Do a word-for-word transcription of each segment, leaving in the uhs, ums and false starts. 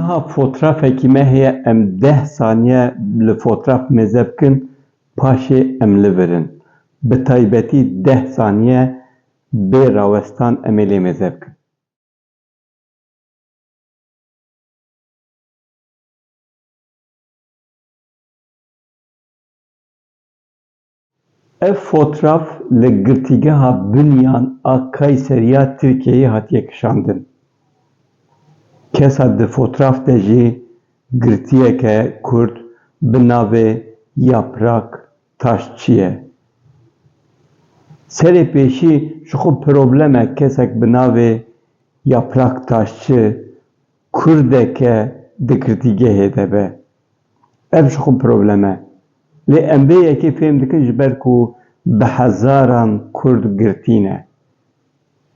Niha fotrafekî me heye, em deh saniye li fotraf mêze bikin, paşê em li vir in. Bi taybetî deh saniye bê rawestan em ê lê mêze bikin. Ev fotraf li Girtîgeha Binyan a Kayseriya Tirkiyeyê hatiye kişandin. Kesa di fotraf de jî girtiyeke kurd bi navê Yaprak Taşçı ye. Serê pêşî ji xwe problem e kesek bi navê Yaprak Taşçı kurdeke di girtîgehê de be. Ev ji xwe problem e. Lê em vê yekê fêm dikin ji ber ku bi hezaran kurd girtî ne.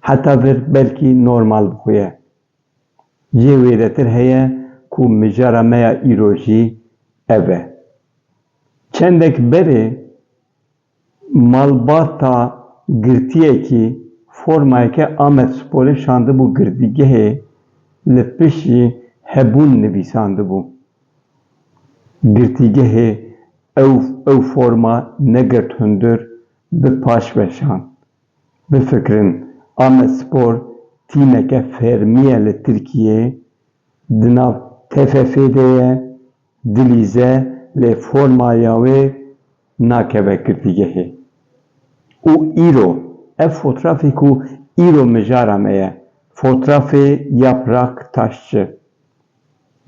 Heta vir belkî normal bixuye. Jê wêdetir heye ku mijara me ya îro jî ev e. Çendek berê malbata girtiyekî formayeke Amedsporê şandibû girtîgehê, li pişt jî hebûn nivîsandibû. Girtîgehê ew, ew forma negirt hundir, bi paş ve şand. Bifikirin, Amedspor tîmeke fermî ye li Tirkiyeyê, di nav T F F'ê de ye, dilîze, lê formaya wê nakeve girtîgehê. Û îro, ev fotrafê ku îro mijara me ye, fotrafê Yaprak Taşçı.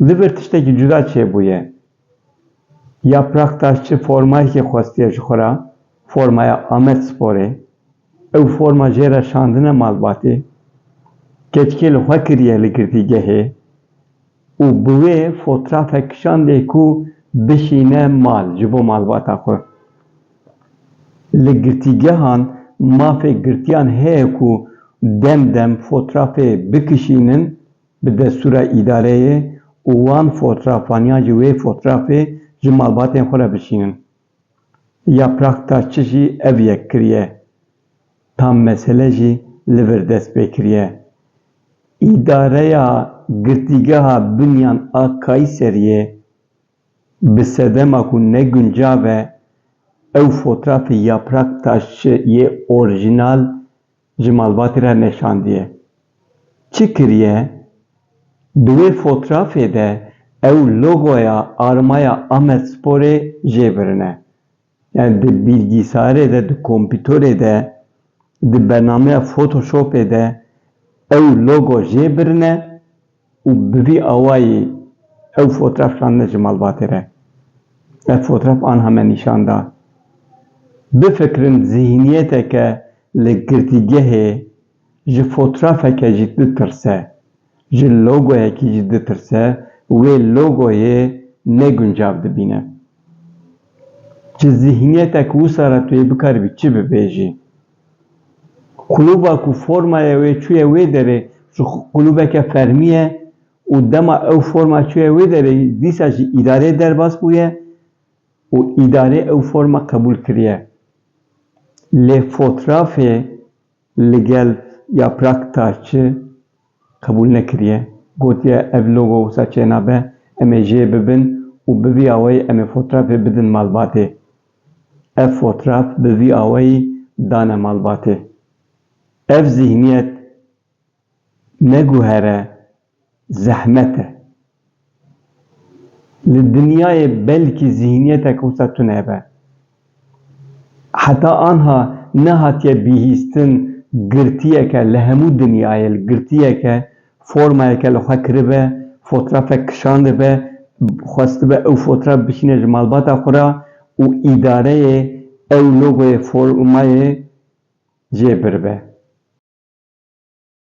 Li vir tiştekî cuda çêbûye. Yaprak Taşçı formayekê xwestiye ji xwe re, formaya Amedsporê. Ew forma jê re şandine malbatê. Keçikê li xwe kiriye li girtîgehê û bi wê fotrafek kişandê ku bişîne mal ji bo malbata xwe. Li girtîgehan mafê girtiyan heye ku dem dem fotrafê bikişînin, bi destûra îdareyê û wan fotrafaniyan ji wê fotrafê ji malbatên xwe re bişînin. Yaprak Taşçı jî ev yek kiriye. Tam mesele jî li vir dest pê kiriye. Îdareya Girtîgeha Binyan a Kayseriyê bi sedema ku ne guncav e, ew fotrafê Yaprak Taşçı yê orjînal ji malbatê re neşandiye. Çi kiriye? Di wê fotrafê de ew logoya armaya Amedsporê jê birine. Yani di bilgisayarê de, di kompîtorê de, di bernameya Photoshopê de ew logo jê birine û bi vî awayî ew fotraf şandine ji malbatê re. Ev fotraf anha me nîşan da. Bifikirin, zîhniyeteke li girtîgehê ji fotrafeke jî ditirse, ji logoyekî jî ditirse, wê logoyê neguncav dibîne. Ji zîhniyetek wisa re tu yê bikaribî çi bibêjî? Klûba ku formaya wê çûye wê derê, ji xwe klûbeke fermî ye û dema ew forma çûye wê derê, dîsa jî îdareyê derbas bûye û îdarê ew forma qebûl kiriye. Lê fotrafê li gel Yaprak Taşçı qebûl nekiriye. Gotiye, ev logo wisa çênabe, em ê jê bibin û bi vî awayî em ê fotrafê bidin malbatê. Ev fotraf bi vî awayî dane malbatê. Ev zîhniyet neguhere, zehmet e. Li dinyayê belkî zîhniyetek wisa tune be. Heta anha nehatiye bihîstin girtiyeke li hemû dinyayê, li girtiyeke, formayeke li xwe kiribe, fotrafek kişandibe, xwestibe ew fotraf bişîne ji malbata xwe re û îdareyê ew logoyê formayê jê biribe.